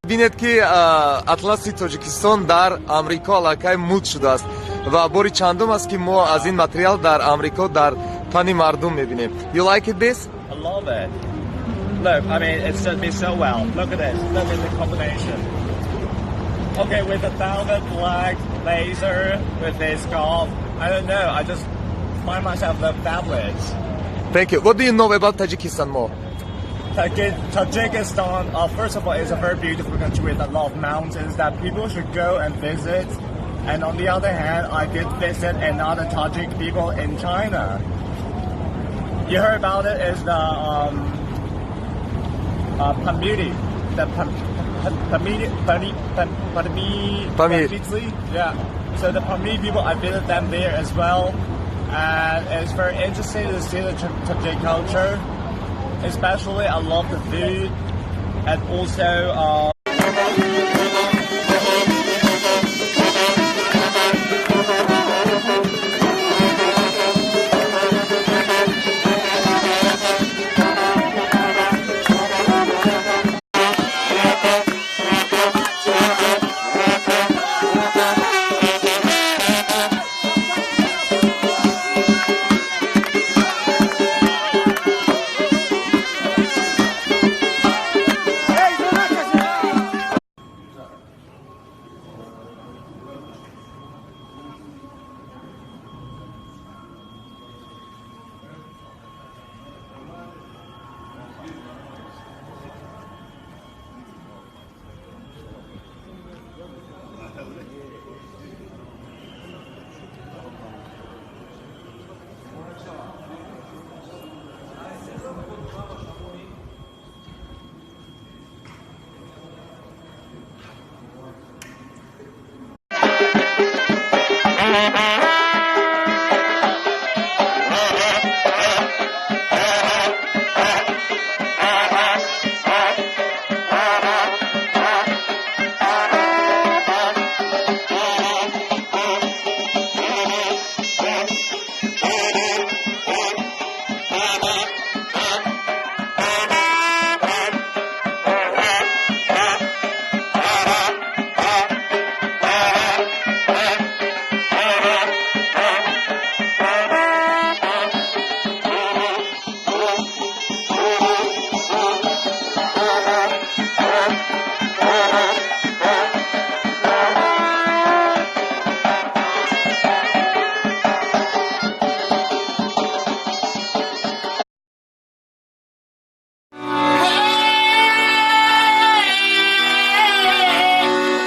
Бинед, ки атласи Тоҷикистон дар Амрико аллакай муд шудааст ва бори чандум аст, ки мо аз ин материал дар Амрико дар тани мардум мебинем. You like it, this? I love it. Look, I mean, it suits me so well. Look at this. Look at the combination. Okay, with the velvet black blazer, with this scarf. I don't know. I just find myself the fabulous. Thank you. What do you know about Tajikistan more? Tajikistan, first of all, is a very beautiful country with a lot of mountains that people should go and visit. And on the other hand, I did visit another Tajik people in China. You heard about it? Is the Pamiri, the Pamiri, Pamiri, Pamiri, Pamir. Pamiri, yeah. So the Pamiri people, I visited them there as well, and it's very interesting to see the Tajik culture. Especially, I love the food, and also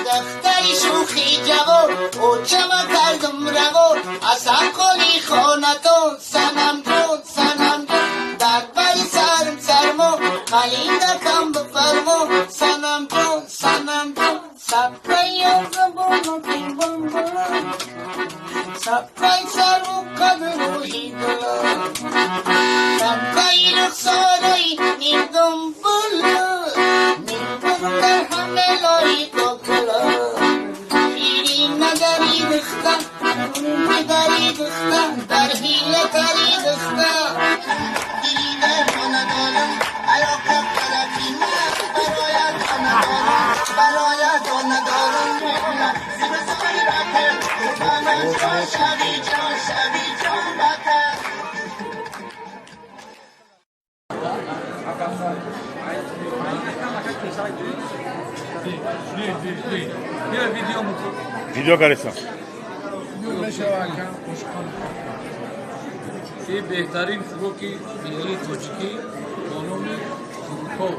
Духтари шӯхи ҷавон, очама кардум равон, асал холи хонатон, санам ҷон, санам ҷон, дар бари сарм сармо, қалиндакам бифармо, санам ҷон, санам ҷон, сабқаи забону баланд, сабқаи сарву қадру рӯҳи баланд, сабқаи рухсораи нимдум буланд, нимдум дар ҳама лои кокуланд, ширин надари духтар, надари духтар, дар ҳила тари духтар, дида надорам, алоқа тарафи ман, бароят надорам, бароят надорам, ҷон шави, ҷон шави, ҷон бакар. Видео каресам. Ин беҳтарин хӯроки миллии тоҷикӣ бо номи қурутоб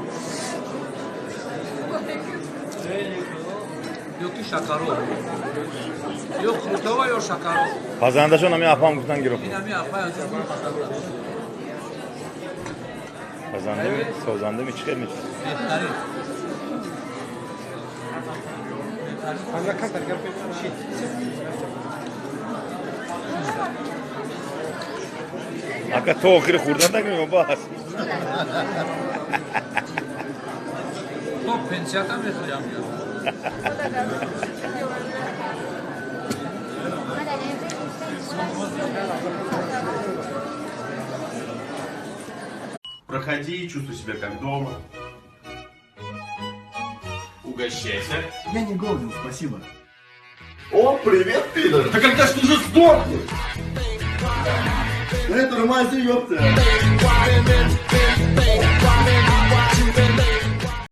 ёки шакароб, ё қурутова, ё шакароб. Пазандашон ҳами апам гуфтан гирифт. Ин ҳами апай азиз пазанда. Пазанда, созанда ми, чӣ хел мешавад? Беҳтарин. Ака, то охири хӯрдан накунем, бас. То пенсията мехӯрям. Проходи, чувствуй себя как дома. Угощай. Угощайся. Я не голоден, спасибо. О, привет, пидор! Да когда ж ты уже сдохнешь? Да тормози, ёпта!